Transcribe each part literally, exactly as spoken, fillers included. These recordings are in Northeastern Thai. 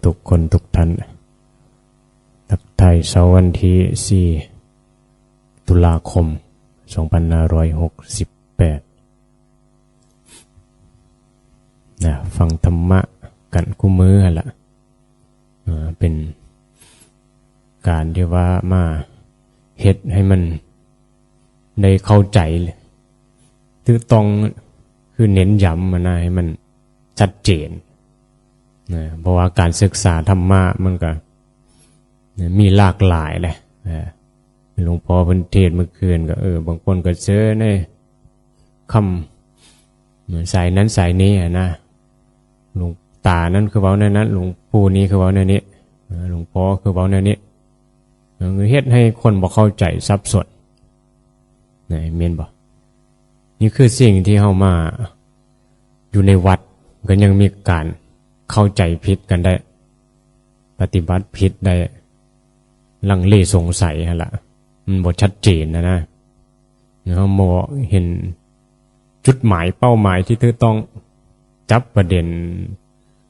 ทุกคนทุกท่าน ทักทายเช้าวันที่สี่ ตุลาคม สองพันห้าร้อยหกสิบแปด นะ ฟังธรรมะกันคู่มื้อหั่นละ อ่า เป็นการที่ว่ามาเฮ็ดให้มันได้เข้าใจ ถูกต้อง คือเน้นย้ำมานะ ให้มันชัดเจนนะ เพราะว่าการศึกษาธรรมะมันก็มีหลากหลายเลย อ่า หลวงพ่อเพิ่นเทศน์เมื่อคืนก็ เออ บางคนก็เจอในคำสายนั้นสายนี้อะนะ หลวงตานั้นคือเว้าแนวนั้น หลวงปู่นี้คือเว้าแนวนี้ เออ หลวงพ่อคือเว้าแนวนี้ เออ เฮ็ดให้คนบ่เข้าใจสับสน นะ แม่นบ่? นี่คือสิ่งที่เฮามาอยู่ในวัด ก็ยังมีการเข้าใจผิดกันได้ ปฏิบัติผิดได้ ลังเลสงสัยหั่นละ มันบ่ชัดเจนนะนะ เฮาบ่เห็นจุดหมายเป้าหมายที่ถูกต้อง จับประเด็น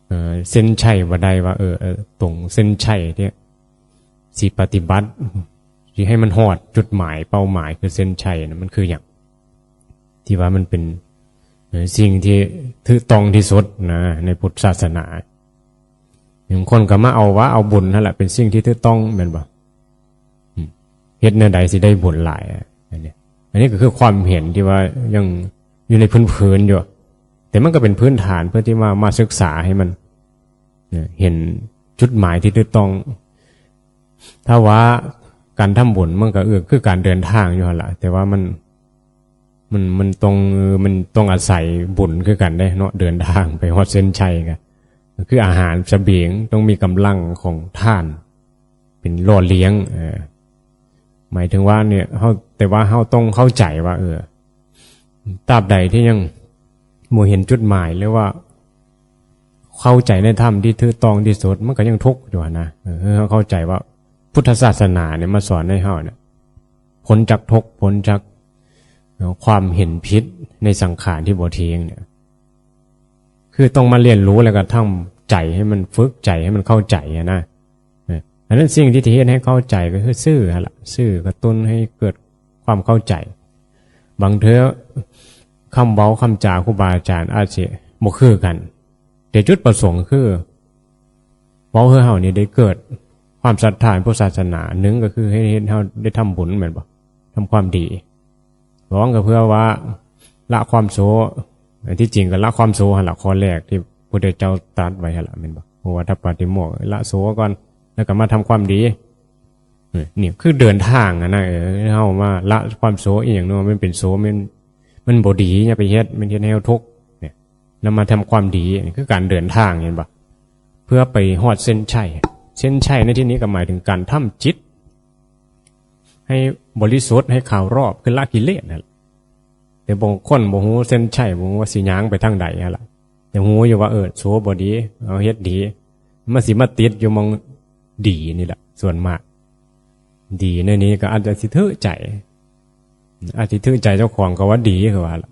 เอ่อ เส้นชัยบ่ได้ว่า เออ เออ ตรงเส้นชัยเนี่ย สิปฏิบัติ สิให้มันฮอดจุดหมายเป้าหมายคือเส้นชัยนะ มันคือหยัง ที่ว่ามันเป็น เอ่อ สิ่งที่ถูกต้องที่สุดนะ ในพุทธศาสนา บางคนก็มาเอาว่าเอาบุญหั่นละเป็นสิ่งที่ถูกต้อง แม่นบ่? อืม เฮ็ดแนวใดสิได้บุญหลายอะ อันนี้ อันนี้ก็คือความเห็นที่ว่ายังอยู่ในพื้นๆ อยู่ แต่มันก็เป็นพื้นฐานเพื่อที่ว่ามาศึกษาให้มัน เนี่ย เห็นจุดหมายที่ถูกต้อง ถ้าว่าการทำบุญมันก็ เออ คือการเดินทางอยู่หั่นละ แต่ว่ามัน มัน มันต้อง เออ มันต้องอาศัยบุญคือกันเด้เนาะ เดินทางไปฮอดเส้นชัยก็ ก็คืออาหารเสบียง ต้องมีกำลังของทาน เป็นหล่อเลี้ยง เออ หมายถึงว่าเนี่ย เฮา แต่ว่าเฮาต้องเข้าใจว่า เออ ตราบใดที่ยังบ่เห็นจุดหมาย หรือว่าเข้าใจในธรรมที่ถูกต้องที่สุด มันก็ยังทุกข์อยู่หั่นนะ เออ เฮาเข้าใจว่าพุทธศาสนาเนี่ยมาสอนให้เฮาเนี่ย พ้นจากทุกข์ พ้นจาก เอ่อ ความเห็นผิดในสังขารที่บ่เที่ยงเนี่ย คือต้องมาเรียนรู้แล้วก็ทำใจให้มัน ฝึกใจให้มันเข้าใจอะนะ เออ อันนั้นสิ่งที่สิเฮ็ดให้เข้าใจก็คือสื่อหั่นละ สื่อกระตุ้นให้เกิดความเข้าใจ บางเทื่อคำเว้าคำจาครูบาอาจารย์อาจสิบ่คือกัน แต่จุดประสงค์คือ เว้าให้เฮานี่ได้เกิดความศรัทธาในพุทธศาสนา หนึ่งก็คือให้เฮ็ดเฮาได้ทำบุญ แม่นบ่? ทำความดี สองก็เพื่อว่าละความโศก อันที่จริงก็ละความโศกหั่นละ ข้อแรกที่พระพุทธเจ้าตรัสไว้หั่นละ แม่นบ่? โอวาทปาติโมกข์ ละโศกก่อน แล้วก็มาทำความดี เออ นี่คือเดินทางอะนะ เออ เฮามาละความโศกอีหยังเนาะ มันเป็นโศก มัน มันบ่ดี อย่าไปเฮ็ด มันเฮ็ดให้เฮาทุกข์ เนี่ย แล้วมาทำความดี นี่คือการเดินทาง เห็นบ่? เพื่อไปฮอดเส้นชัย เส้นชัยในที่นี้ก็หมายถึงการทำจิต ให้บริสุทธิ์ ให้ขาวรอบ คือละกิเลสนั่นแหละ แต่บางคนบ่ฮู้เส้นชัย บ่ฮู้ว่าสิย่างไปทางใดหั่นล่ะ แต่ฮู้อยู่ว่า เออ โศกบ่ดี เอาเฮ็ดดี มันสิมาติดอยู่หม่องดีนี่แหละ ส่วนมาก ดีในนี้ก็อาจจะสิถือใจ อาจสิถือใจเจ้าของก็ว่าดีคือว่าล่ะ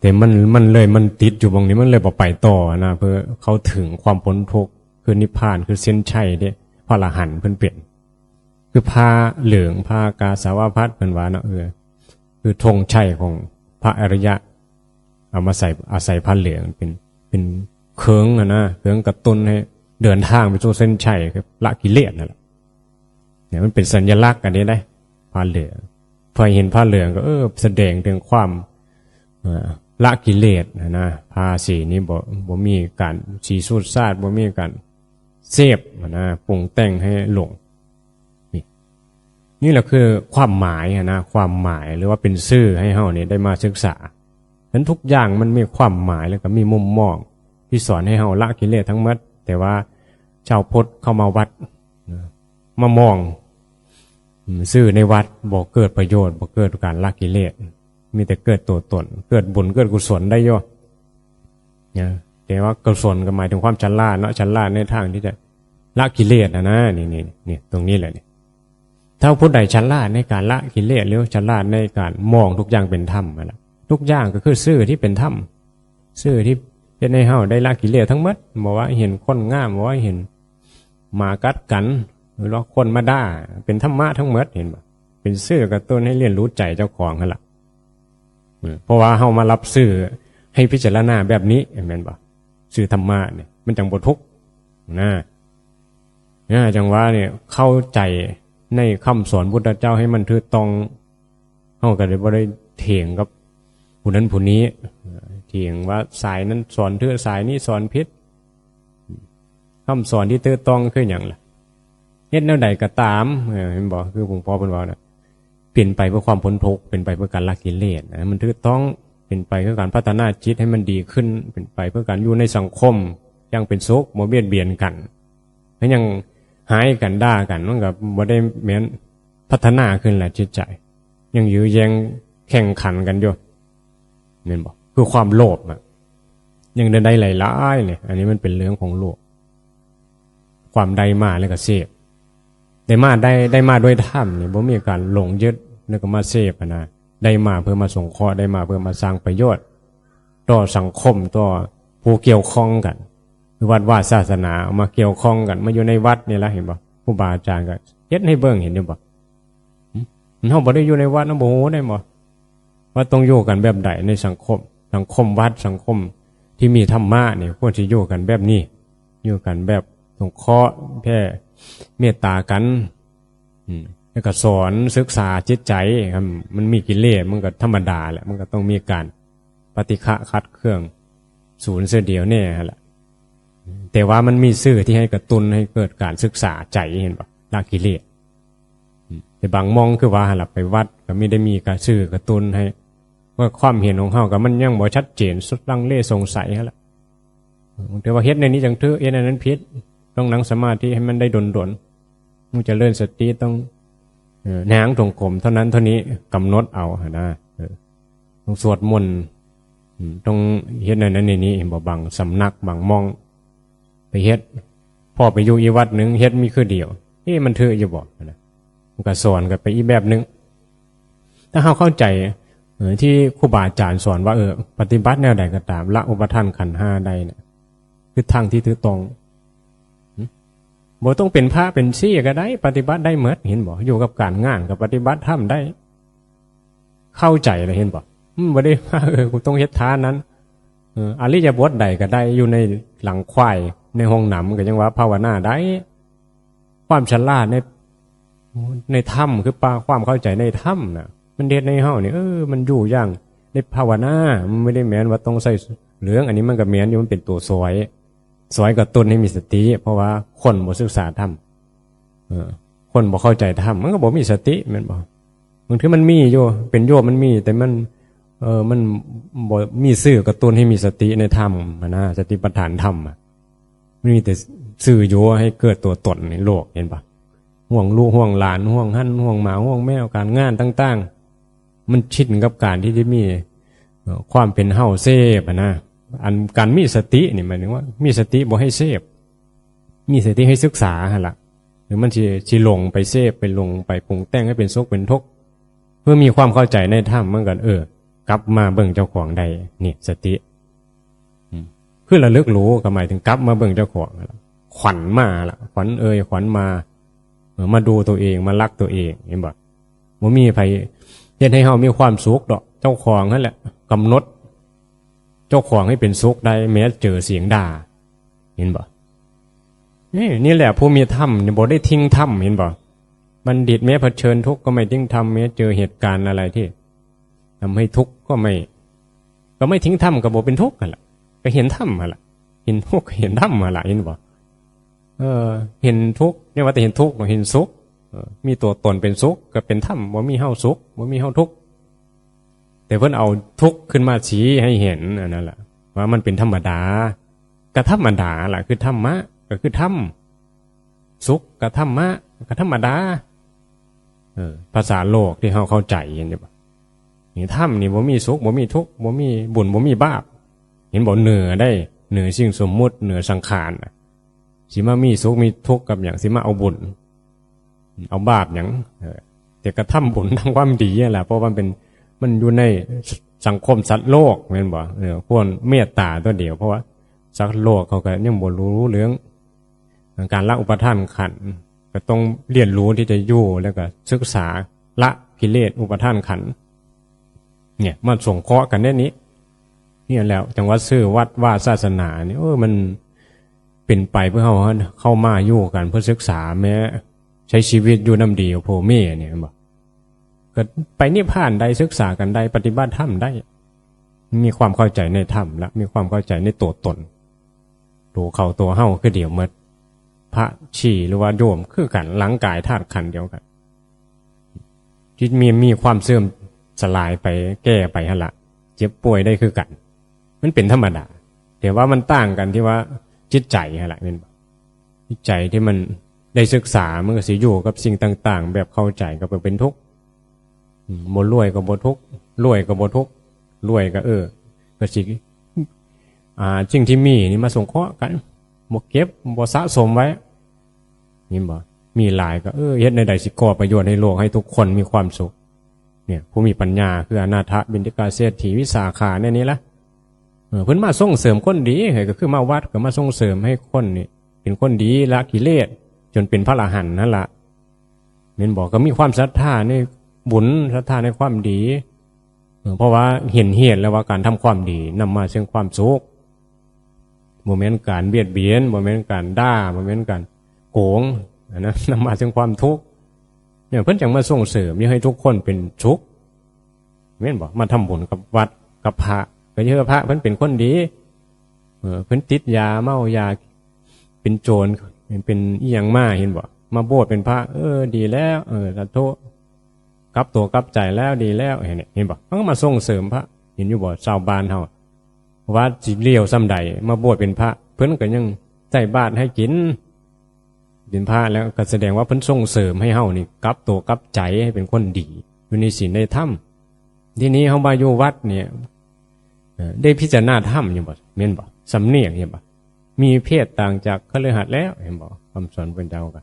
แต่มัน มันเลย มันติดอยู่หม่องนี้ มันเลยบ่ไปต่อนะ เพื่อเข้าถึงความพ้นทุกข์ คือนิพพาน คือเส้นชัยเด้ พระอรหันต์เพิ่นเป็น คือผ้าเหลือง ผ้ากาสาวพัสตร์ เพิ่นว่าเนาะ เออ คือธงชัยของพระอริยะ เอามาใส่ อาศัยผ้าเหลืองเป็น เป็นเครื่องอะนะ เครื่องกระตุ้นให้เดินทางไปสู่เส้นชัย คือละกิเลสนั่นแหละ เนี่ย มันเป็นสัญลักษณ์อันนี้นะ ผ้าเหลือง พอเห็นผ้าเหลืองก็ เออ แสดงถึงความ เอ่อ ละกิเลสนะ ผ้าสีนี้บ่ บ่มีการสีสูดซาด บ่มีการเสพนะ ปรุงแต่งให้หลง นี่ นี่แหละคือความหมายอะนะ ความหมาย หรือว่าเป็นสื่อให้เฮานี่ได้มาศึกษา ฉะนั้นทุกอย่างมันมีความหมาย แล้วก็มีมุมมองที่สอนให้เฮาละกิเลสทั้งหมด แต่ว่าชาวพุทธเข้ามาวัดนะ มามอง อืม สื่อในวัดบ่เกิดประโยชน์ บ่เกิดการละกิเลส มีแต่เกิดตัวตน เกิดบุญ เกิดกุศลได้อยู่นะ แต่ว่ากุศลก็หมายถึงความชำนาญเนาะ ชำนาญในทางที่จะละกิเลสนะนะ นี่ นี่ นี่ ตรงนี้แหละนี่ ถ้าผู้ใดชำนาญในการละกิเลส หรือชำนาญในการมองทุกอย่างเป็นธรรมนั่นแหละ ทุกอย่างก็คือสื่อที่เป็นธรรม สื่อที่ ฮ็ดให้เฮาได้ละกิเลสทั้งหมด บ่ว่าเห็นคนงาม บ่ว่าเห็นหมากัดกัน หรือว่าคนมาด่า เป็นธรรมะทั้งหมด เห็นบ่ เป็นสื่อกระตุ้นให้เรียนรู้ใจเจ้าของหั่นล่ะ เออ เพราะว่าเฮามารับสื่อให้พิจารณาแบบนี้ แม่นบ่ สื่อธรรมะเนี่ย มันจั่งบ่ทุกข์นะ นะ จั่งว่าเนี่ย เข้าใจในคำสอนพุทธเจ้าให้มันถูกต้อง เฮาก็เลยบ่ได้เถียงกับผู้นั้นผู้นี้ เออ เถียงว่าสายนั้นสอนถูก สายนี้สอนผิด คำสอนที่ถูกต้องคือหยังล่ะ เฮ็ดแนวใดก็ตาม เออ เห็นบ่ คือหลวงพ่อเพิ่นว่าน่ะ เป็นไปเพื่อความพ้นทุกข์ เป็นไปเพื่อการละกิเลสนะ มันถูกต้อง เป็นไปเพื่อการพัฒนาจิตให้มันดีขึ้น เป็นไปเพื่อการอยู่ในสังคมอย่างเป็นสุข บ่เบียดเบียนกัน มันยังหายกันด่ากัน มันก็บ่ได้แม่นพัฒนาขึ้นล่ะจิตใจ ยังยื้อแย่งแข่งขันกันอยู่ แม่นบ่ คือความโลภอะ ยังได้ได้หลายๆเนี่ย อันนี้มันเป็นเรื่องของโลภ ความได้มาแล้วก็เสพ ได้มา ได้ ได้มาด้วยธรรมนี่ บ่มีการหลงยึดแล้วก็มาเสพอะนะ ได้มาเพื่อมาสงเคราะห์ ได้มาเพื่อมาสร้างประโยชน์ ต่อสังคม ต่อผู้เกี่ยวข้องกัน คือวัดวาศาสนาเอามาเกี่ยวข้องกัน มาอยู่ในวัดนี่ล่ะ เห็นบ่ ครูบาอาจารย์ก็เฮ็ดให้เบิ่ง เห็นอยู่บ่ หึ เฮาบ่ได้อยู่ในวัด เฮาบ่ฮู้ได้บ่ ว่าต้องอยู่กันแบบใดในสังคม สังคมวัด สังคมที่มีธรรมะนี่ ควรสิอยู่กันแบบนี้ อยู่กันแบบสงเคราะห์ แผ่เมตตากัน อืม แล้วก็สอนศึกษาจิตใจครับ มันมีกิเลส มันก็ธรรมดาแหละ มันก็ต้องมีการปฏิฆะขัดเคือง สูญเสียเดียวแน่หั่นล่ะ แต่ว่ามันมีสื่อที่ให้กระตุ้นให้เกิดการศึกษาใจ เห็นบ่ ละกิเลส อืม แต่บางหม่องคือว่าหั่นล่ะ ไปวัดก็มี ได้มีกระ สื่อกระตุ้นให้ ว่าความเห็นของเฮาก็มันยังบ่ชัดเจน สุดลังเลสงสัยหั่นล่ะ แต่ว่าเฮ็ดในนี้จั่งถูก เฮ็ดในนั้นผิด ต้องนั่งสมาธิให้มันได้ดนๆ ต้องเจริญสติ ต้อง เอ่อ นั่งจงกรมเท่านั้นเท่านี้ กำหนดเอาหั่นนะ เออ ต้องสวดมนต์ อืม ต้องเฮ็ดในนั้นในนี้ เห็นบ่ บางสำนัก บางหม่อง ไปเฮ็ด พอไปอยู่อีกวัดหนึ่ง เฮ็ดมีคือเดียว เอ๊ะ มันถูกอยู่บ่ หั่นนะ มันก็สอนกันไปอีกแบบหนึ่ง ถ้าเฮาเข้าใจ เอ่อ ที่ครูบาอาจารย์สอนว่า เออ ปฏิบัติแนวใดก็ตาม ละอุปาทานขันธ์ห้าได้เนี่ย คือทางที่ถูกต้อง หึ บ่ต้องเป็นพระเป็นชีก็ได้ ปฏิบัติได้หมด เห็นบ่ อยู่กับการงานก็ปฏิบัติธรรมได้ เข้าใจแล้ว เห็นบ่ อืม บ่ได้ว่า เออ กูต้องเฮ็ดทานนั้น เออ อิริยาบถใดก็ได้ อยู่ในหลังควาย ในห้องน้ำก็ยังว่าภาวนาได้ ความฉลาดใน ในธรรม คือปา ความเข้าใจในธรรมน่ะ มันเฮ็ดให้เฮานี่ เออ มันอยู่อย่างในภาวนา มันไม่ได้แม่นว่าต้องใส่เหลือง อันนี้มันก็แม่นอยู่ มันเป็นตัวสอย สอยกระตุ้นให้มีสติ เพราะว่าคนบ่ศึกษาธรรม เออ คนบ่เข้าใจธรรม มันก็บ่มีสติ แม่นบ่ บางทีมันมีอยู่ เป็นโยมมันมี แต่มัน เออ มันบ่มีสื่อกระตุ้นให้มีสติในธรรมหั้นนะ สติปัฏฐานธรรมอะ มันมีแต่สื่อโยให้เกิดตัวตนในโลก เห็นปะ ห่วงลูก ห่วงหลาน ห่วงหั่น ห่วงหมา ห่วงแมว การงานต่างๆ มันชินกับการที่จะมี เอ่อ ความเป็นเฮาเสพอะนะ อันการมีสตินี่หมายถึงว่า มีสติบ่ให้เสพ มีสติให้ศึกษาหั่นล่ะ หรือมันสิ สิหลงไปเสพ ไปหลงไปปรุงแต่งให้เป็นสุขเป็นทุกข์ เพื่อมีความเข้าใจในธรรม มันก็ เออ กลับมาเบิ่งเจ้าของได้ นี่สติ อืม คือระลึกรู้ก็หมายถึงกลับมาเบิ่งเจ้าของหั่นล่ะ ขวัญมาล่ะ ขวัญเอ่ย ขวัญมา เออ มาดูตัวเอง มารักตัวเอง เห็นบ่ บ่มีไผเฮ็ดให้เฮามีความสุขดอก เจ้าของนั่นแหละ กำหนดเจ้าของให้เป็นสุขได้ แม้เจอเสียงด่า เห็นบ่ นี่ นี่แหละผู้มีธรรมเนี่ยบ่ได้ทิ้งธรรม เห็นบ่ บัณฑิตแม้เผชิญทุกข์ก็ไม่ทิ้งธรรม แม้เจอเหตุการณ์อะไรที่ทำให้ทุกข์ก็ไม่ ก็ไม่ทิ้งธรรม ก็บ่เป็นทุกข์หั่นล่ะ ก็เห็นธรรมหั่นล่ะ เห็นทุกข์ก็เห็นธรรมหั่นล่ะ เห็นบ่ เออ เห็นทุกข์ อย่าว่าแต่เห็นทุกข์ เห็นสุข เออ มีตัวตนเป็นสุข ก็เป็นธรรม บ่มีเฮาสุข บ่มีเฮาทุกข์ แต่เพิ่นเอาทุกข์ขึ้นมาชี้ให้เห็น อันนั้นล่ะ ว่ามันเป็นธรรมดา ก็ธรรมดาล่ะ คือธรรมะ ก็คือธรรม สุขก็ธรรมะ ก็ธรรมดา เออ ภาษาโลกที่เฮาเข้าใจ เห็นอยู่บ่ นี่ธรรมนี่บ่มีสุข บ่มีทุกข์ บ่มีบุญ บ่มีบาป เห็นบ่ เหนือได้ เหนือสิ่งสมมุติ เหนือสังขารน่ะ สิมามีสุขมีทุกข์กับหยัง สิมาเอาบุญ เอาบาปหยัง เออ แต่กระทำบุญทำความดีนั่นแหละ เพราะว่ามันเป็น มันอยู่ในสังคมสัตว์โลก แม่นบ่ เออ ควรเมตตาตัวเดียว เพราะว่า สักโลกเขาก็ยังบ่รู้เรื่อง การละอุปาทานขันธ์ ก็ต้องเรียนรู้ที่จะอยู่ แล้วก็ศึกษาละกิเลสอุปาทานขันธ์ เนี่ย มาสงเคราะห์กันได้นี้ เนี่ยแหละจังหวัดซื่อวัดว่าศาสนาเนี่ย เออ มันเป็นไปเพื่อเฮาเข้ามาอยู่กัน เพื่อศึกษาแม้ใช้ชีวิตอยู่นำดีกับพ่อแม่เนี่ย เห็นบ่ ก็ไปนิพพานได้ ศึกษากันได้ ปฏิบัติธรรมได้ มีความเข้าใจในธรรม และมีความเข้าใจในตัวตน ตัวเขาตัวเฮาคือเดียวหมด พระชีหรือว่าโยมคือกัน ร่างกายธาตุขันธ์เดียวกัน ที่มี มีความเสื่อมสลายไป แก่ไปหั่นละ เจ็บป่วยได้คือกัน มันเป็นธรรมดา แต่ว่ามันต่างกันที่ว่าจิตใจหั่นละ แม่นบ่ จิตใจที่มันได้ศึกษา มันก็สิอยู่กับสิ่งต่างๆ แบบเข้าใจ ก็บ่เป็นทุกข์ อืม บ่รวยก็บ่ทุกข์ รวยก็บ่ทุกข์ รวยก็ เออ ก็สิ อ่า สิ่งที่มีนี่มาสงเคราะห์กัน บ่เก็บ บ่สะสมไว้ นี่บ่ มีหลายก็ เออ เฮ็ดแนวใดสิก่อประโยชน์ให้โลก ให้ทุกคนมีความสุข เนี่ย ผู้มีปัญญาคืออนาถบิณฑิกาเศรษฐี วิสาขาเนี่ยนี่ละ เออ เพิ่นมาส่งเสริมคนดี ก็คือมาวัดก็มาส่งเสริมให้คนนี่เป็นคนดี ละกิเลส จนเป็นพระอรหันต์นั่นละ แม่นบ่ ก็มีความศรัทธาในบุญ ศรัทธาในความดี เออ เพราะว่าเห็นเหตุแล้วว่าการทำความดีนำมาซึ่งความสุข บ่แม่นการเบียดเบียน บ่แม่นการด่า บ่แม่นการโกง อันนั้นนำมาซึ่งความทุกข์ เนี่ย เพิ่นจังมาส่งเสริมอยากให้ทุกคนเป็นสุข แม่นบ่ มาทำบุญกับวัดกับพระ ก็เยอะ พระเพิ่นเป็นคนดี เออ เพิ่นติดยา เมายา เป็นโจร เป็นอีหยังมา เห็นบ่ มาบวชเป็นพระ เออ ดีแล้ว เออ สาธุ กลับตัวกลับใจแล้ว ดีแล้ว เห็น เห็นบ่ เพิ่นก็มาส่งเสริมพระ เห็นอยู่บ่ ชาวบ้านเฮา ว่าสิเลวส่ำใด มาบวชเป็นพระ เพิ่นก็ยังใส่บาตรให้กิน เป็นพระแล้วก็แสดงว่าเพิ่นส่งเสริมให้เฮานี่กลับตัวกลับใจให้เป็นคนดี อยู่ในศีลในธรรม ทีนี้เฮามาอยู่วัดเนี่ย เอ่อ ได้พิจารณาธรรมอยู่บ่ แม่นบ่ สำเนียกอยู่บ่ มีเพศต่างจากคฤหัสถ์แล้ว เห็นบ่ คำสอนพระเจ้าก็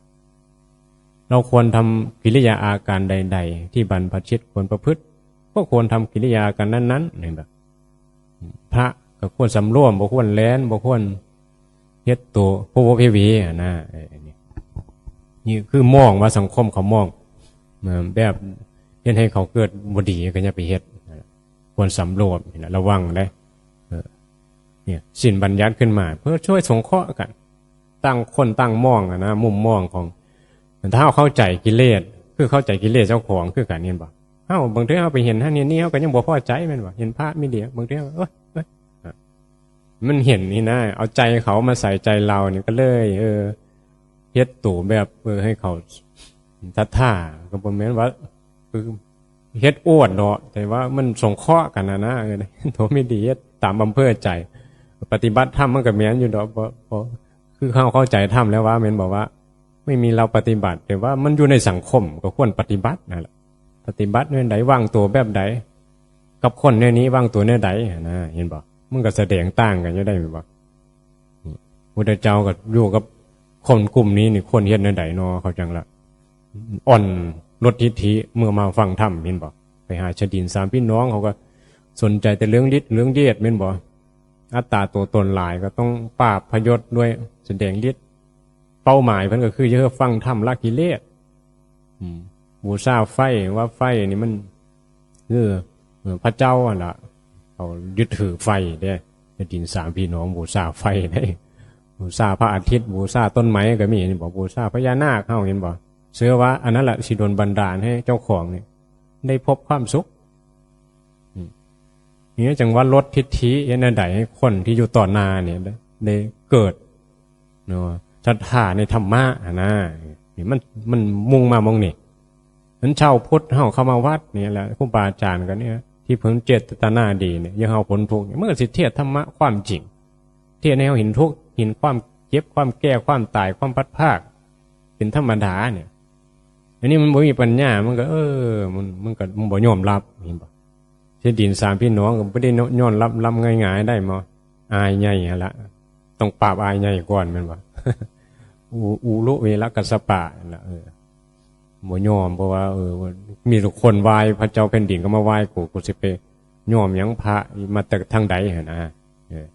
เราควรทำกิริยาอาการใดๆ ที่บรรพชิตควรประพฤติ ก็ควรทำกิริยาอาการนั้นๆ เห็นบ่ พระก็ควรสำรวม บ่ควรแลน บ่ควรเฮ็ดตัวโพโวเพเวอะนะ เออ นี่ นี่คือมองว่าสังคมเขามอง เอ่อ แบบเฮ็ดให้เขาเกิดบ่ดีก็อย่าไปเฮ็ด ควรสำรวมนะ ระวังเด้ เออ เนี่ย ศีลบัญญัติขึ้นมาเพื่อช่วยสงเคราะห์กัน ต่างคนต่างมองอะนะ มุมมองของ ถ้าเฮาเข้าใจกิเลส คือเข้าใจกิเลสเจ้าของคือกัน เห็นบ่ เฮาบางเทื่อเฮาไปเห็นหั่นเห็นนี่ เฮาก็ยังบ่พอใจแม่นบ่ เห็นพระมีเดีย บางเทื่อ เอ้ย เอ้ย มันเห็นนี่นะ เอาใจเขามาใส่ใจเรานี่ก็เลย เออ เฮ็ดตัวแบบ เออ ให้เขาศรัทธา ก็บ่แม่นว่า คือ เฮ็ดอวดเนาะ แต่ว่ามันสงเคราะห์กันนะนะ เออ ตัวไม่ดี เฮ็ดตามอำเภอใจ ปฏิบัติธรรมมันก็แม่นอยู่ดอก บ่ บ่ คือเฮาเข้าใจธรรมแล้วว่า แม่นบอกว่า ไม่มีเราปฏิบัติ แต่ว่ามันอยู่ในสังคมก็ควรปฏิบัตินั่นแหละ ปฏิบัติแนวใด วางตัวแบบใด กับคนแนวนี้วางตัวแนวใดนะ เห็นบ่ มันก็แสดงต่างกันอยู่ได้ แม่นบ่ พุทธเจ้าก็อยู่กับคนกลุ่มนี้นี่ ควรเฮ็ดแนวใดเนาะ เขาจังละอ่อนลดทิฐิ เมื่อมาฟังธรรม เห็นบ่ ไปหาชาวดินสามพี่น้อง เขาก็สนใจแต่เรื่องฤทธิ์เรื่องเดช แม่นบ่ อัตตาตัวตนหลาย ก็ต้องปราบพยศด้วย แสดงฤทธิ์ เป้าหมายเพิ่นก็คืออยากให้ฟังธรรมละกิเลส อืม บูชาไฟ ว่าไฟนี่มันคือ เออ พระเจ้าหั่นล่ะ เขายึดถือไฟเด้ ชาวดินสามพี่น้องบูชาไฟเด้ บูชาพระอาทิตย์ บูชาต้นไม้ก็มี นี่บอก บูชาพญานาค เฮาเห็นบ่ เชื่อว่าอันนั้นแหละสิดลบันดาลให้เจ้าของนี่ได้พบความสุข อืม นี่จังว่าลดทิฐิ เฮ็ดแนวใดให้คนที่อยู่ต่อหน้าเนี่ยได้ ได้เกิด เนาะ ศรัทธาในธรรมะหั่นนะ นี่มัน มันมุ่งมามองนี่ นั้นชาวพุทธเฮาเข้ามาวัดนี่แหละ ครูบาอาจารย์ก็เนี่ย ที่เพิ่นเจตนาดีเนี่ย อยากให้เฮาพ้นทุกข์เนี่ย มันก็สิเทศน์ธรรมะความจริง เทศน์ให้เฮาเห็นทุกข์ เห็นความเจ็บ ความแก่ ความตาย ความพลัดพราก เป็นธรรมดาเนี่ย อันนี้มันบ่มีปัญญา มันก็ เออ มัน มันก็ มันบ่ยอมรับ เห็นบ่ ชาวดินสามพี่น้องก็บ่ได้ยอมรับ รับง่ายๆ ได้บ่ อายใหญ่หั่นละ ต้องปราบอายใหญ่ก่อนแม่นบ่ อุ อุรุเวลกัสสปะนั่นล่ะ เออ บ่ยอม เพราะว่า เออ มีทุกคนไหว้พระเจ้าแผ่นดินก็มาไหว้กู กูสิไปยอมหยังพระมาแต่ทางใดหั่นนะ เออ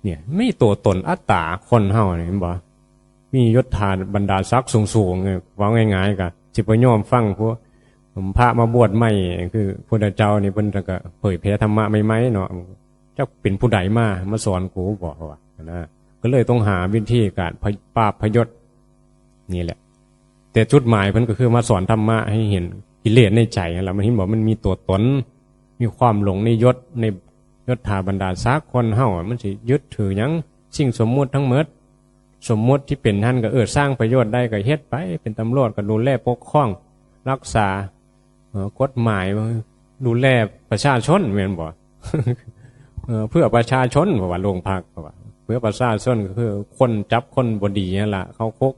เนี่ย มีตัวตนอัตตาคนเฮาเนี่ย เห็นบ่ มียศถาบรรดาศักดิ์สูงๆเนี่ย เว้าง่ายๆ ก็สิบ่ยอมฟังพวกพระมาบวชใหม่ คือพุทธเจ้านี่เพิ่นก็เผยแผ่ธรรมะใหม่ๆ เนาะ จักเป็นผู้ใดมา มาสอนกูบ่ ว่านะ ก็เลยต้องหาวิธีการปราบพยศนี่แหละ แต่จุดหมายเพิ่นก็คือมาสอนธรรมะให้เห็นกิเลสในใจนั่นล่ะ มันเห็นบ่ มันมีตัวตน มีความหลงในยศ ในยศถาบรรดาศักดิ์ คนเฮาอะ มันสิยึดถือหยัง สิ่งสมมุติทั้งหมด สมมุติที่เป็นหั่นก็ เออ สร้างประโยชน์ได้ก็เฮ็ดไป เป็นตำรวจก็ดูแลปกครองรักษา เอ่อ กฎหมาย ดูแลประชาชน แม่นบ่ เออ เพื่อประชาชน เพราะว่าโรงพัก เพราะว่าเพื่อประชาชนก็คือคนจับคนบ่ดีนั่นล่ะ เข้าคุก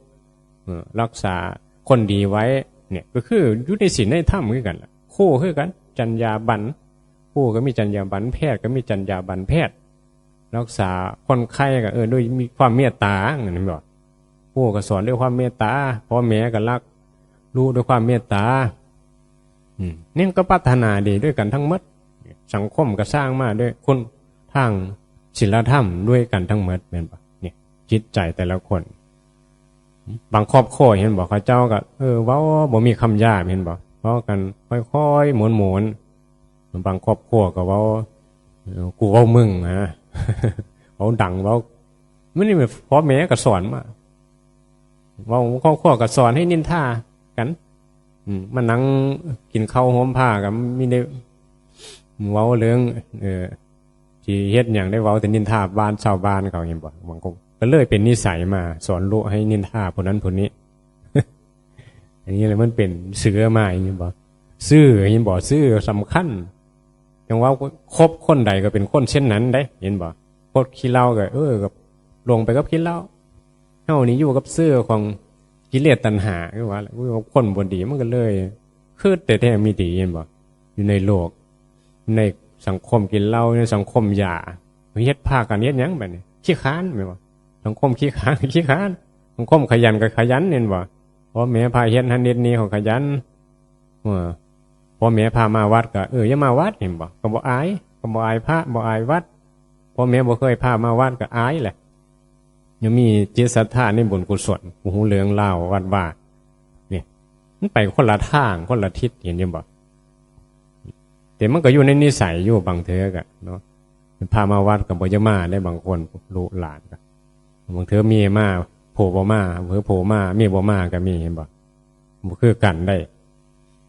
เออ รักษาคนดีไว้ เนี่ย ก็คืออยู่ในศีลในธรรมคือกันล่ะ ครูคือกัน จรรยาบรรณ ครูก็มีจรรยาบรรณ แพทย์ก็มีจรรยาบรรณแพทย์ รักษาคนไข้ก็ เออ ด้วยมีความเมตตา เห็นบ่ ครูก็สอนด้วยความเมตตา พ่อแม่ก็รักลูกด้วยความเมตตา อืม นี่ก็พัฒนาดีด้วยกันทั้งหมด สังคมก็สร้างมาด้วยคุณทางศีลธรรมด้วยกันทั้งหมด แม่นบ่ เนี่ย จิตใจแต่ละคน บางครอบครัวเห็นบ่ เขาเจ้าก็ เออ เว้าบ่มีคำหยาบ เห็นบ่ เว้ากันค่อยๆ หมวนๆ บางครอบครัวก็เว้า เออ กูเว้ามึงนะ เว้าดัง เว้า มันนี่พ่อแม่ก็สอนมา เว้าครอบครัวก็สอนให้นินทากัน อืม มานั่งกินข้าวโฮมผ้ากัน มีได้เว้าเรื่อง เออ สิเฮ็ดหยังได้เว้าแต่นินทาบ้านชาวบ้านเขา เห็นบ่ บางคนก็เลยเป็นนิสัยมา สอนลูกให้นินทาผู้นั้นผู้นี้ อันนี้แหละมันเป็นเชื้อมา เห็นบ่ ซื่อ เห็นบ่ ซื่อสำคัญ จังว่าคบคนใดก็เป็นคนเช่นนั้นเด้ เห็นบ่ คนขี้เหล้าก็ เออ ก็ลงไปกับขี้เหล้า เฮานี่อยู่กับเชื้อของกิเลสตัณหา คือว่าแหละ อยู่กับคนบ่ดีมันก็เลย คือแต่แท้มีดี เห็นบ่ อยู่ในโลก ในสังคมกินเหล้า ในสังคมยา เฮ็ดพากันเฮ็ดหยังบัดนี้ ขี้คร้านแม่นบ่ สังคมขี้คร้าน ขี้คร้าน สังคมขยันก็ขยัน เห็นบ่ พ่อแม่พาเฮ็ดหั้นเฮ็ดนี่เขาขยัน เออ พ่อแม่พามาวัดก็ เออ อย่ามาวัด เห็นบ่ ก็บ่อาย ก็บ่อายพระ บ่อายวัด พ่อแม่บ่เคยพามาวัดก็อายแหละ ยังมีจิตศรัทธาในบุญกุศล ผู้ฮู้เรื่องราววัดวา เนี่ย มันไปคนละทาง คนละทิศ เห็นอยู่บ่ แต่มันก็อยู่ในนิสัยอยู่ บางเทื่อก็เนาะ พามาวัดก็บ่อยากมาได้ บางคนลูกหลานก็ บางเทื่อเมียมา ผัวบ่มา บางเทื่อผัวมา เมียบ่มาก็มี เห็นบ่ บ่คือกันได้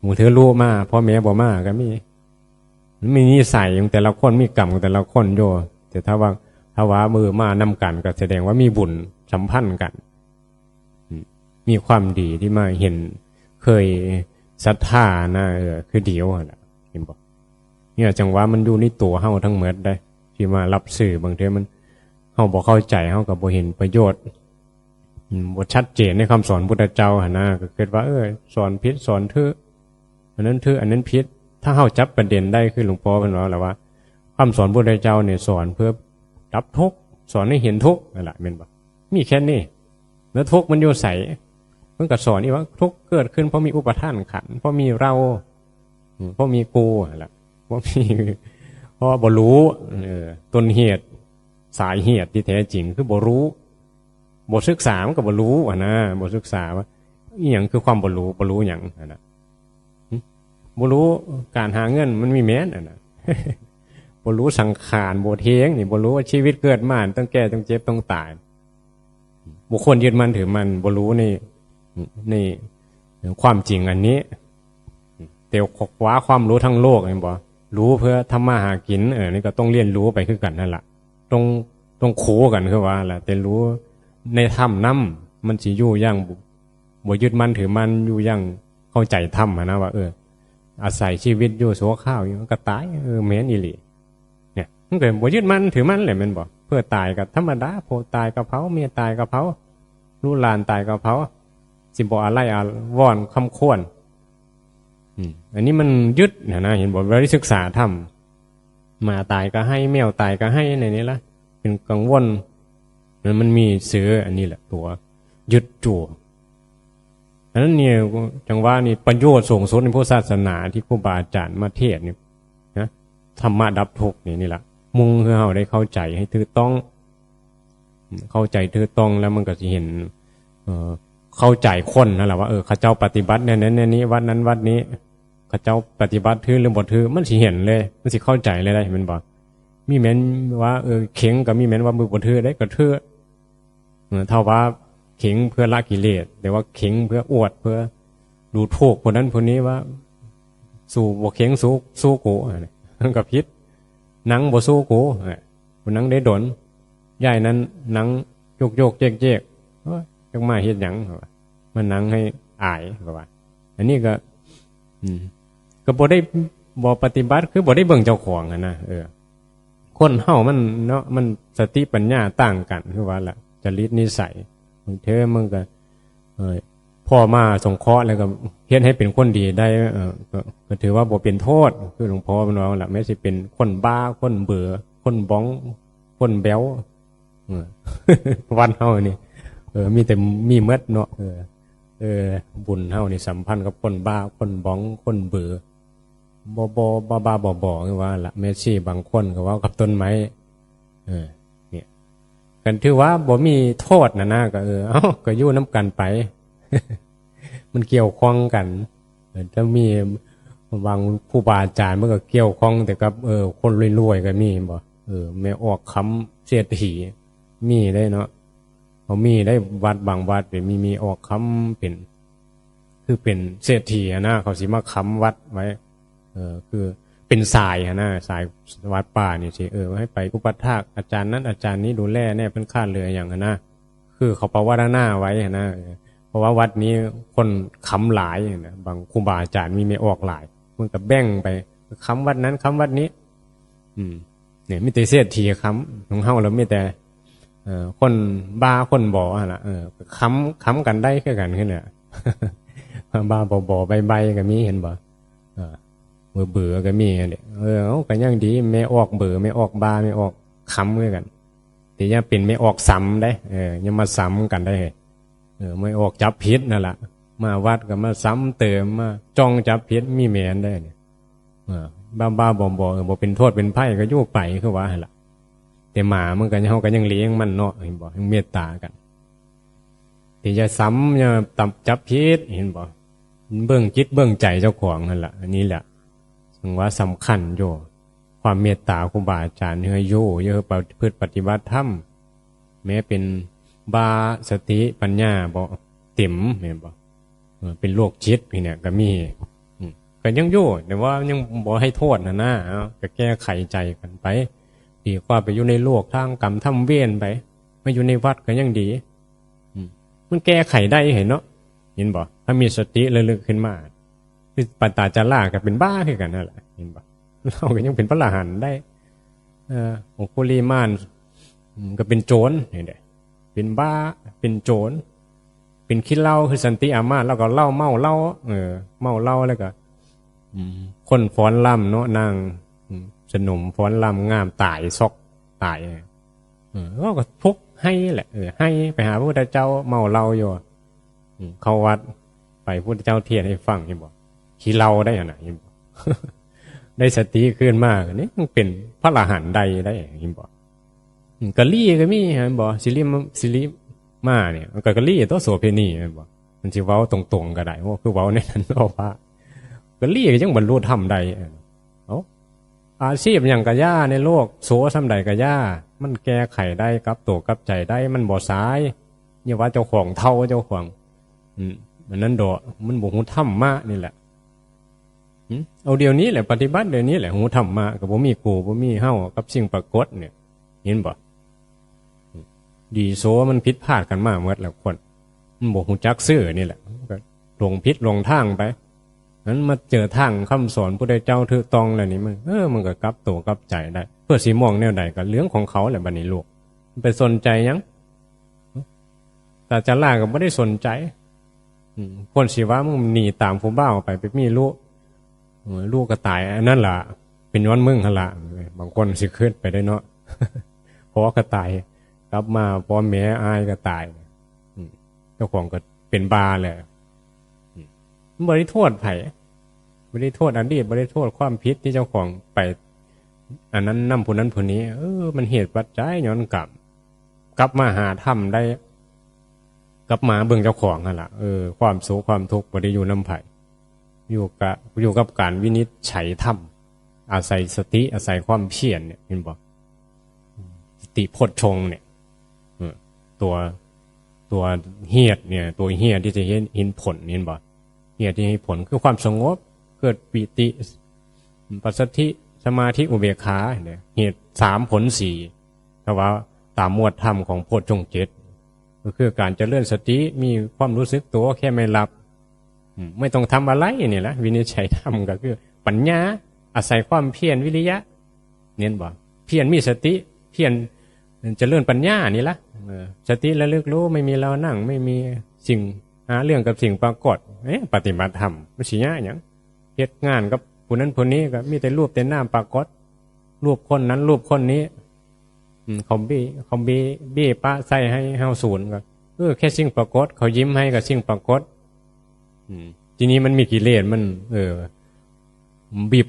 บางเทื่อลูกมา พ่อแม่บ่มาก็มี มันมีนิสัยของแต่ละคน มีกรรมของแต่ละคนอยู่ แต่ถ้าว่า ถ้าว่า เออ มานำกันก็แสดงว่ามีบุญสัมพันธ์กัน อืม มีความดีที่มาเห็น เคยศรัทธานะ เออ คือเดียวหั่นล่ะ เห็นบ่ เนี่ย จังว่ามันอยู่ในตัวเฮาทั้งหมดเด้ ที่มารับซื้อ บางเทื่อมัน เฮาบ่เข้าใจ เฮาก็บ่เห็นประโยชน์ อืม บ่ชัดเจนในคำสอนพุทธเจ้าหั่นนะ ก็คิดว่า เออ สอนผิด สอนถืก อันนั้นถืก อันนั้นผิด ถ้าเฮาจับประเด็นได้ คือหลวงพ่อเพิ่นว่าแล้วว่า คำสอนพุทธเจ้าเนี่ยสอนเพื่อดับทุกข์ สอนให้เห็นทุกข์นั่นแหละ แม่นบ่ มีแค่นี้ แล้วทุกข์มันอยู่ไส มันก็สอนอีกว่าทุกข์เกิดขึ้นเพราะมีอุปาทานขันธ์ เพราะมีเรา อืม เพราะมีกูนั่นแหละ เพราะมี เพราะบ่รู้ เออ ต้นเหตุ สาเหตุที่แท้จริงคือบ่รู้ บ่ศึกษามันก็บ่รู้หั่นนะ บ่ศึกษาว่าอีหยังคือความบ่รู้ บ่รู้หยังหั่นนะ หึ บ่รู้การหาเงินมันมีแม่นหั่นนะ บ่รู้สังขารบ่เที่ยงนี่ บ่รู้ว่าชีวิตเกิดมาต้องแก่ต้องเจ็บต้องตาย บ่ควรยึดมั่นถือมั่น บ่รู้ใน ในความจริงอันนี้ แต่คว้าความรู้ทั้งโลก แม่นบ่ รู้เพื่อทำมาหากิน เออ นี่ก็ต้องเรียนรู้ไปคือกันนั่นล่ะ ต้อง ต้องคู่กันคือว่าแหละ แต่รู้ในธรรมนำ มันสิอยู่อย่างบ่ บ่ยึดมั่นถือมั่น อยู่อย่างเข้าใจธรรมหั้นนะ ว่า เออ อาศัยชีวิตอยู่ชั่วคราวอยู่ มันก็ตาย เออ แม่นอีหลี เนี่ย มันก็บ่ยึดมั่นถือมั่นแหละ แม่นบ่ เพื่อตายก็ธรรมดา ผัวตายก็เผา เมียตายก็เผา ลูกหลานตายก็เผา สิบ่อาลัยอาวรณ์คร่ำครวญ อืม อันนี้มันยึดนะนะ เห็นบ่ บ่ได้ศึกษาธรรม หมาตายก็ไห้ แมวตายก็ไห้ ในนี้ละ เป็นกังวล มัน มันมีเชื้ออันนี้แหละ ตัวยึดตัว อันนั้นเนี่ย จังว่านี่ประโยชน์สูงสุดในพุทธศาสนาที่ครูบาอาจารย์มาเทศน์นี่นะ ธรรมะดับทุกข์นี่ นี่แหละ มุ่งให้เฮาได้เข้าใจให้ถูกต้อง เข้าใจถูกต้องแล้วมันก็สิเห็น เอ่อ เข้าใจคนนั่นแหละว่า เออ เขาเจ้าปฏิบัติแนวนั้นแนวนี้ วัดนั้นวัดนี้ เขาเจ้าปฏิบัติถูกหรือบ่ถูก มันสิเห็นเลย มันสิเข้าใจเลยได้ แม่นบ่ มีแม่นว่า เออ เข็งก็มีแม่นว่าบ่ถูกได้ก็ถูก เออ ถ้าว่าเข็งเพื่อละกิเลส แต่ว่าเข็งเพื่ออวด เพื่อดูถูกผู้นั้นผู้นี้ว่า สู้บ่เข็งสู้ สู้กู อันนี้มันก็ผิด หนังบ่สู้กู อ่ะ ผู้หนังได้ดน ย้ายนั้นหนังโยกๆเจ๊กๆ โอ้ย จักมาเฮ็ดหยัง เขาว่า มาหนังให้อาย เขาว่า อันนี้ก็ อืม ก็บ่ได้ บ่ปฏิบัติ คือบ่ได้เบิ่งเจ้าของหั้นนะ เออ คนเฮามันเนาะ มันสติปัญญาต่างกัน คือว่าล่ะ จริตนิสัย บางเทื่อมันก็ เอ่อ พ่อมาสงเคราะห์แล้วก็เฮ็ดให้เป็นคนดีได้ เอ่อ ก็ ก็ถือว่าบ่เป็นโทษ คือหลวงพ่อเพิ่นว่าล่ะ แม้สิเป็นคนบ้า คนเบลอ คนบ้อง คนแบ๊ว เออ วัดเฮานี่ เออ มีแต่ มีหมดเนาะ เออ เออ บุญเฮานี่สัมพันธ์กับคนบ้า คนบ้อง คนเบลอ บ่ บ่ บ้าบ้าบอบอ คือว่าล่ะ แม่ชีบางคนก็เว้ากับต้นไม้ เออ เนี่ย กันถือว่าบ่มีโทษน่ะนะ ก็ เออ เอ้า ก็อยู่นำกันไป มันเกี่ยวข้องกัน เออ ถ้ามีบางครูบาอาจารย์มันก็เกี่ยวข้องแต่กับ เออ คนรวยๆก็มี บ่ เออ แม่ออกคำเศรษฐี มีได้เนาะ เขามีได้ วัดบางวัดเนี่ยมี มีออกคำเป็น คือเป็นเศรษฐีหั้นนะ เขาสิมาค้ำวัดไว้ เออ คือเป็นสายหั้นนะ สายวัดป่านี่สิ เออ ให้ไปอุปัฏฐากอาจารย์นั้นอาจารย์นี้ดูแลแน่ เพิ่นขาดเหลือหยังหั้นนะ คือเขาภาวนาไว้หั้นนะ เออ เพราะว่าวัดนี้คนค้ำหลายหั้นนะ บางครูบาอาจารย์มีแม่ออกหลาย มันก็แบ่งไปค้ำวัดนั้นค้ำวัดนี้ อืม เนี่ย มีแต่เศรษฐีค้ำ ของเฮาแล้วมีแต่ เอ่อ คนบ้าคนบอหั่นล่ะ เออ ค้ำ ค้ำกันได้คือกัน คือเนี่ย บ้าบอบอใบ้ๆก็มี เห็นบ่ เออ เบลอๆก็มีหั่นแหละ เออ เอา ก็ยังดี แม่ออกเบลอ แม่ออกบ้า แม่ออกค้ำคือกัน แต่อย่าเป็นแม่ออกซ้ำเด้ เออ อย่ามาซ้ำกันได้ เออ แม่ออกจับผิดนั่นล่ะ มาวัดก็มาซ้ำเติม มาจ้องจับผิด มีแม่นได้เนี่ย เออ บ้าๆบอๆ เออ บ่เป็นโทษเป็นภัยก็อยู่ไป คือว่าหั่นล่ะ แต่หมามันก็ เฮาก็ยังเลี้ยงมันเนาะ เห็นบ่ ยังเมตตากัน แต่อย่าซ้ำ อย่าตำ จับผิด เห็นบ่ เบิ่งจิตเบิ่งใจเจ้าของนั่นล่ะ อันนี้แหละ ถึงว่าสำคัญอยู่ ความเมตตาครูบาอาจารย์ เฮาอยู่ เฮาประพฤติปฏิบัติธรรม แม้เป็นบ้า สติปัญญาบ่เต็ม แม่นบ่ เออ เป็นโรคจิตพี้เนี่ยก็มี อืม ก็ยังอยู่ แต่ว่ายังบ่ให้โทษหั่นนะ เอา ก็แก้ไขใจกันไป ดีกว่าไปอยู่ในโลกทางกรรมทำเวรไป มาอยู่ในวัดก็ยังดี อืม มันแก้ไขได้ เห็นเนาะ เห็นบ่ ถ้ามีสติระลึกขึ้นมา คือปตาจาราก็เป็นบ้าคือกันนั่นแหละ เห็นบ่ เราก็ยังเป็นพระอรหันต์ได้ เอ่อ องคุลิมาน อืม ก็เป็นโจร เห็นเด้ เป็นบ้า เป็นโจร เป็นขี้เหล้า คือสันติอามาตย์ แล้วก็เหล้า เมาเหล้า เออ เมาเหล้าแล้วก็ อืม คนฟ้อนรำเนาะ นาง อืม สนมฟ้อนรำงาม ตาย ซอก ตาย เออ เราก็ทุกข์ไห้แหละ เออ ไห้ไปหาพระพุทธเจ้า เมาเหล้าอยู่ อืม เข้าวัด ไปพุทธเจ้าเทศน์ให้ฟัง เห็นบ่ ขี้เหล้าได้หั่นน่ะ เห็นบ่ ได้สติขึ้นมา นี่มันเป็นพระอรหันต์ได้ ได้ เห็นบ่ อืม กะลีก็มี เห็นบ่ สิริม- สิริมาเนี่ย มันก็กะลีตัวโสเภณี เห็นบ่ มันสิเว้าตรงๆก็ได้ โอ้ คือเว้าในนั้น เนาะ พระ กะลีก็ยังบรรลุธรรมได้ เอ้า อาชีพหยังก็อย่าในโลก โสส่ำใดก็อย่า มันแก้ไขได้ กลับตัวกลับใจได้ มันบ่สาย อย่าว่าเจ้าของเฒ่า เจ้าของ อืม อันนั้นดอก มันบ่ฮู้ธรรมะนี่แหละ หึ เอาเดี๋ยวนี้แหละ ปฏิบัติเดี๋ยวนี้แหละ ฮู้ธรรมะ ก็บ่มีกู บ่มีเฮา กับสิ่งปรากฏเนี่ย เห็นบ่ ดีโสมันผิดพลาดกันมาหมดแล้วคน มันบ่ฮู้จักซื่อนี่แหละ ก็หลงผิดหลงทางไป นั้นมาเจอทางคำสอนพุทธเจ้าถูกต้องแล้วนี่มัน เออ มันก็กลับตัวกลับใจได้ เพิ่นสิมองแนวใดก็เรื่องของเขาแหละ บัดนี้ลูก ไปสนใจหยัง ตาจาราก็บ่ได้สนใจ อืม คนสิว่ามึงหนีตามผู้บ่าวไป ไปมีลูก เออ ลูกก็ตาย อันนั้นล่ะ เป็นย้อนมึงหั่นล่ะ บางคนสิคิดไปได้เนาะ พ่อก็ตาย กลับมาพ่อแม่อ้ายก็ตาย อืม เจ้าของก็เป็นบ้าแหละ อืม มันบ่ได้โทษไผ บ่ได้โทษอดีต บ่ได้โทษความผิดที่เจ้าของไป อันนั้นนำผู้นั้นผู้นี้ เออ มันเหตุปัจจัยย้อนกรรม กลับมาหาธรรมได้ กลับมาเบิ่งเจ้าของหั่นล่ะ เออ ความสุขความทุกข์บ่ได้อยู่นำไผ อยู่กะ อยู่กับการวินิจฉัยธรรม อาศัยสติ อาศัยความเพียรเนี่ย เห็นบ่ สติโพชฌงค์เนี่ย เออ ตัว ตัวเหตุเนี่ย ตัวเหตุที่จะเห็น เห็นผล เห็นบ่ เหตุที่ให้ผลคือความสงบ เกิดปีติ ปัสสัทธิ สมาธิ อุเบกขาเนี่ย เหตุสามผลสี่ ถ้าว่าตามหมวดธรรมของโพชฌงค์เจ็ด ก็คือการเจริญสติ มีความรู้สึกตัวแค่ไม่หลับ อืม ไม่ต้องทำอะไรนี่แหละ วินิจฉัยธรรมก็คือปัญญา อาศัยความเพียรวิริยะ เน้นบ่ เพียรมีสติ เพียรเจริญปัญญานี่ละ เออ สติระลึกรู้ ไม่มีเรานั่ง ไม่มีสิ่งหาเรื่องกับสิ่งปรากฏ เอ๊ะ ปฏิบัติธรรม มันสิยากหยัง เฮ็ดงานกับผู้นั้นผู้นี้ก็มีแต่รูปแต่นามปรากฏ รูปคนนั้นรูปคนนี้ อืม เขาเบ้ เขาเบ้ เบ้ปะใส่ให้เฮาศูนย์ก็ เออ แค่สิ่งปรากฏ เขายิ้มให้ก็สิ่งปรากฏ อืม ทีนี้มันมีกิเลส มัน เออ บีบ